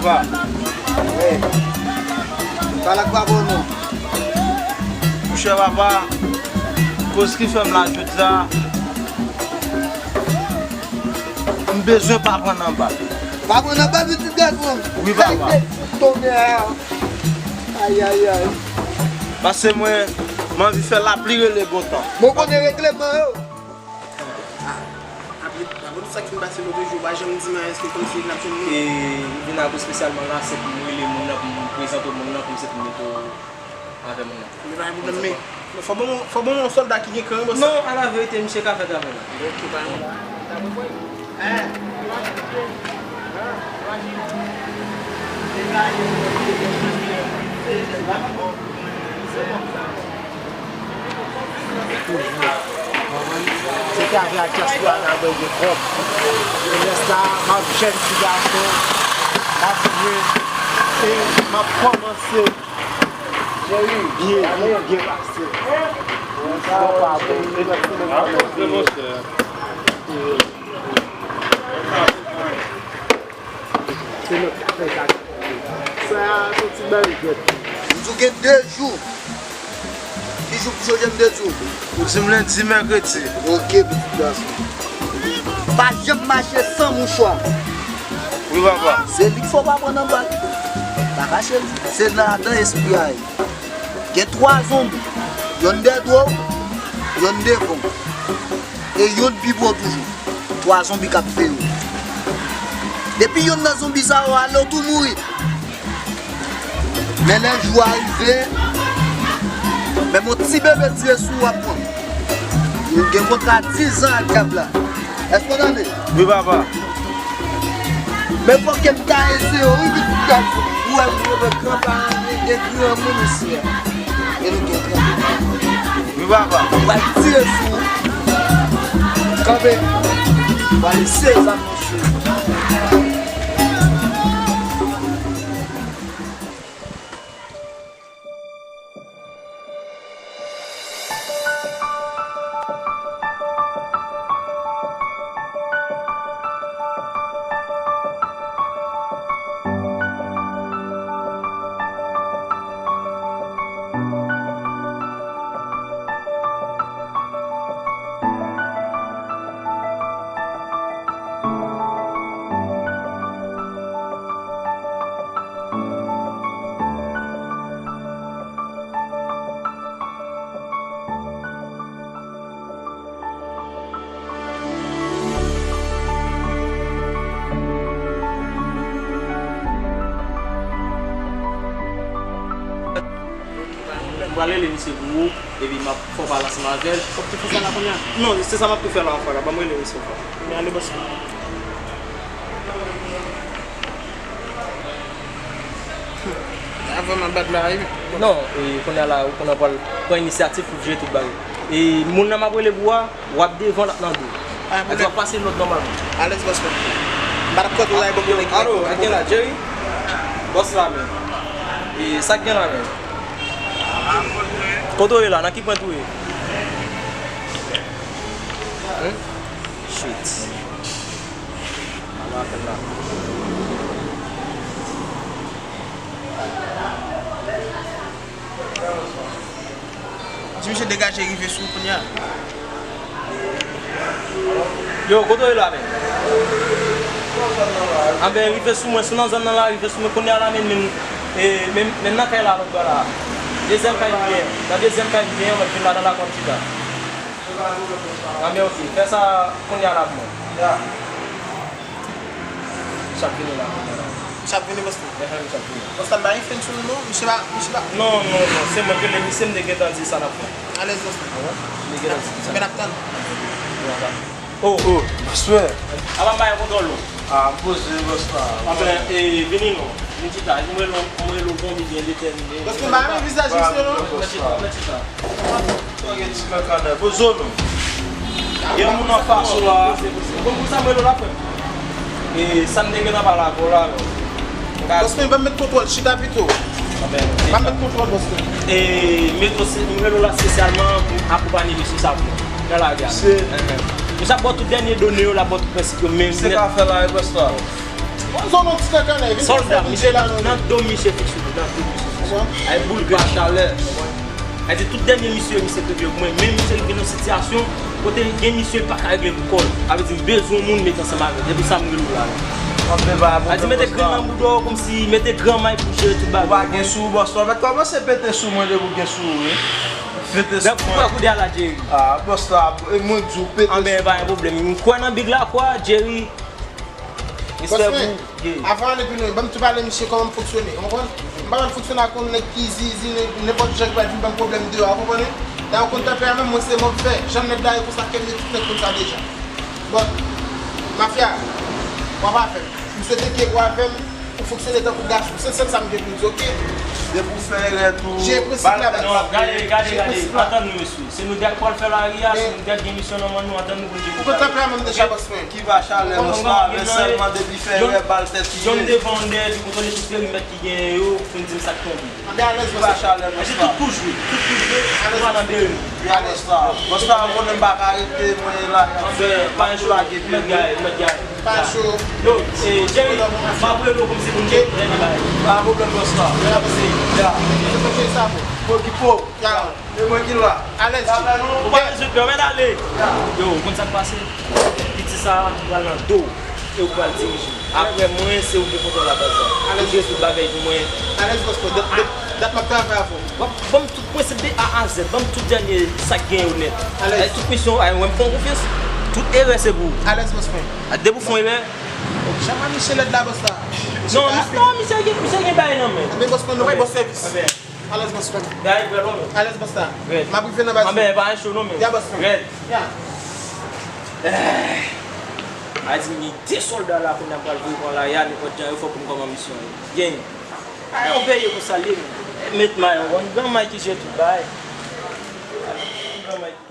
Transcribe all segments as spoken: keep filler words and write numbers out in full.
Papa. Wi. Pale ak papa w non. Monchè papa, koz ki fè m la jodi a, m bezwen pa pran nan bal. Pa pran nan bal, pitit gason m. Wi, papa. Ay, tonè. Ay, ay, ay. Paske mwen, m anvi fè lapli rele bon tan. Mwen konnen regleman yo. Ah, apre, apre tout sa ki fin pase lòt jou, pa janm di m eske kòmsi n ap jwenn nou. E, vin ak espesyalman la, se pou m rele moun nan, pou m prezante w moun nan, pou m se pou m mete w avè moun nan. Men pa gen pwoblèm, men fò ban m, fò ban m yon sòlda ki gen kran, bòs. Non, alaverite, misye ka fè travay la. Ok, pa gen pwoblèm. Toujou. Konprann? Se travay ak dyaspora n ap bay de kòb. E lè sa, m ap jèn ti gason, m ap jwe, e m ap kòmanse byen, byen, byen pase. Bon pa bon. E nan fini mwen. Se nou k ap fè sa. Sa a se ti bagay. M di w gen de jou. Ki jou pou jodi a m te di w? Ou di m lendi, mèkredi. Ok, pitit gason. Pa janm mache san mouchwa. Wi, papa. Se li k fè w pa pran nan bal. Pa kache l. Se ladan espri a ye. Gen twa zonbi. Yonn dèyè do w, yonn devan w. E yonn pi pre w toujou. Twa zonbi k ap veye w. Depi yonn nan zonbi sa yo ale, w tou mouri. Men lè jou a rive, menm yon ti bebe tire sou ou ap pran. Ou gen kontra diz an ak dyab la. Èske w tande? Wi, papa. Men fòk ke m ta eseye, wi, pitit gason. Ou wè, ou wè, granparan, gen granmoun isi a. E nou gen granmoun. Wi, papa. Ou pral tire sou ou. Kanpe. Ou pral eseye zam nan sou ou. M pral rele misye pou ou, epi m ap fè w pale ansanm avè l. Fòk te fè sa la kounye a? Non, se sa m ap tou fè la anfwa la, ban m rele misye ankò. Men ale bòs la. Avan m ap bat la, wi. Non, e, kounye a la, ou konnen w pral pran inisyativ pou jere tout bagay. E moun nan m ap rele pou a, w ap devan, l ap nan do. Pa gen pwoblèm. Èske w ap pase lòd nòmalman? Alèz, bòs mwen. M pa t ap kòt ou la, e bò kote ki alo, sa k gen la, Jerry? Bòs la menm. E sa k gen la menm? Kote w ye la? Nan ki pwent ou ye? Hein? Shit. Ala fèt la. Di misye degaje rive sou ou kounye a. Yo, kote w ye la menm? Anben, rive sou mwen, si w nan zòn nan la, rive sou mwen kounye a la menm, menm, e, menm, menm nan kay la lòt bò la. Dezyèm kay m gen, nan dezyèm kay m gen, mwen vin ladan la kòm chita. Anben, ok, fè sa kounye a la pou mwen. Ya. Misye ap vini la kounye a la. Misye ap vini, bòs la? Ehe, misye ap vini. Bòs la, m pa gen fenn sou nou, non? Misye pa, misye pa. Non, non, non, se mwen ki rele misye, m te gentan di sa n ap fè. Alèz, bòs la. Wi, m te gentan di sa. Men n ap tann. Wi, wi. Oh, oh, bòs mwen. Apa m pa gen kontwòl ou? Ah, m poze, bòs la. Anben, e, vini non. Vin chita, m rele w, m rele w bon, m byen detèmine. Bòs mwen, m pa renmen vizaj misye, non? Vin chita, vin chita. Sa gen ti kankanè, poze w non. Gen moun anfas ou la. Bon, pou sa mwen la frè m. E sa m te gentan pale avè w la, non. Bòs mwen, ban m met kontwòl, chita pito. Ban m met kontwòl, bòs mwen. E Meto se, m rele w la espesyalman pou akonpanye mesye sa pou mwen nan lari a. Mesye ap ba w tout dènye done yo, l ap ba w tout prensip yo, men se ka fè la, bòs la. Zòn yon ti nan kanè, vin Sòlda, fè misye nan, nan do misye fiks, nan do misye fiks. Ay boul gras chalè. Ay di tout dènye misye, misye te vle pou mwen. Men misye rive nan sitiyasyon kote gen misye li pa ka regle pou kò l. Sa vle di m bezwen yon moun mete ansanm avè l. Se pou sa m rele w la. Anben pa Ay di mete grenn nan bouda w kòmsi mete granmay pou jere tout bagay. Ou pa gen sou bòs la, mèt kòmanse pete sou mwen depi w gen sou ou, wi. Pete sou mwen. Lè pou koude a la, Jerry. Ah, bòs la, e mwen di w pete sou mwen. Anben pa gen pwoblèm. M kwè nan big la kwa, Jerry. Respè pou ou. Avan ale pi lwen, ban m tou pale misye kòman m fonksyone, ou konprann? M pa konn fonksyone ak yon nèg ki zizi, nenpòt jan ki pral vin ban m pwoblèm deyò a, ou konprann wi? Dayè w konn tanpè a menm, mwen se mòd fè, jan nèg la ye konsa, kèm ye tout nèg konn sa deja. But, mafya, w ap avè m. M swete ke ou avè m, ou fonksyone tankou gason. Se sèl sa m gen pou m di, oke? Depi w fè erè tou, jere prensip la, baz. Non, gade, gade, gade, antann nou, mesye. Se nou dèk pral fè lari a, se nou dèk gen misyon nan men nou, antann nou pou nou jere. Ou konn tanpè a menm deja, bòs mwen. Ki va chalè, bòs la, men sèlman depi fè erè, bal tèt li ye. John devan, yon dèyè, li kontwole tout perimèt ki genyen yo, pou n di m sa k tonbe. Anben alèz, bòs la. Ki va chalè, bòs la. Tout kout jwe, tout kout jwe, nou pa nan deri. Ya, bòs la. Bòs la, ou konnen m pa ka rete, mwen la, y ap fè, m ap tou lage pye mwen. Mèt gay, mèt gay. Pa cho. Yo, eh, Jerry, m ap rele w kòmsi pou n jere bagay. Pa pwoblèm, bòs la. Ya. Okipe w. Ya. E mwen ki la. Alèz. Ou pa bezwen pè, mèt ale. Yo, ou konn sa k pase? Piti sa a pral nan do w e ou pral dirije. Apre mwen, se ou ki gen kontwòl la baz la. Ou jere tout bagay pou mwen. Alèz, bòs mwen. Dat, dat, dat m ap travay avè w. W ap ban m tout prensip de A a Z. Ban m tout dènye sa k gen yo nèt. Alèz. Ay, tout misyon, ay, wè m fè w konfyans. Tout erè se pou ou. Alèz, bòs mwen. A, depi w fè yon erè. Jan misye lèd la, bòs la. Non, misye, non, misye gen, misye gen bagay nan men. Men bòs mwen, nou bay bòs sèvis. Alèz, bòs mwen. Gade, frè, non, men. Alèz, bòs la. Rèd. M ap rive nan baz. Anben, pa cho non, men. Ya, bòs mwen. Rèd. Ya. Eh. A di, m gen de sòlda la kounye a m pral voye pran lari a, nenpòt jan yo fè pou m kòman misyon yo. Gen. A, yon peyi konsa li ye, men. Met may, yon granmay ki jere tout bagay. Yon granmay ki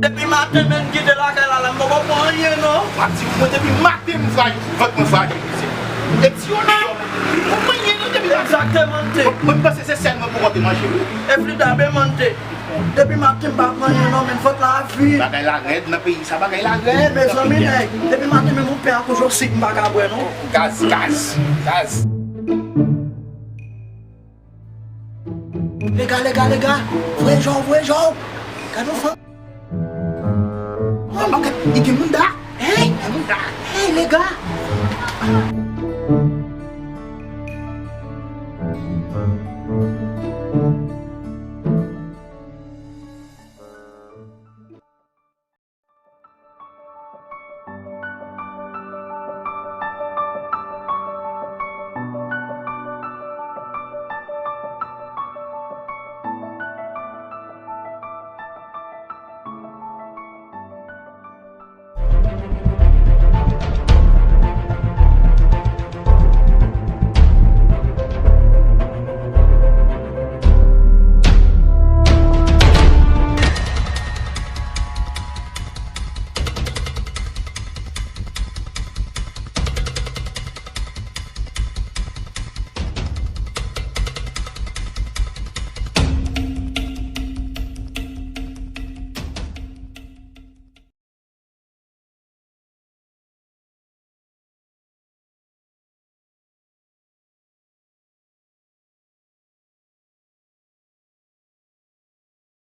Depi maten, men m kite lakay la, la, m poko pran anyen, non. M ap di pou mwen, depi maten, m frajil, vant mwen frajil, mesye. E ti yo la, m poko pran anyen, non, depi maten. Egzakteman, te. Mwen, mwen panse se sèl mwen poko te manje, wi. E Frida, ben, mante. Depi maten, m pa pran anyen, non, men vant la vid. Bagay la rèd nan peyi sa, bagay la rèd. Mezanmi, nèg, depi maten, menm yon pen ak yon josik, m pa ka bwè, non. Gaz, gaz, gaz. Lega, lega, lega. Voye jòw, voye jòw. Gade yon fanm. Oh, ok, li gen mouda. Hey, gen mouda. Hey, lega.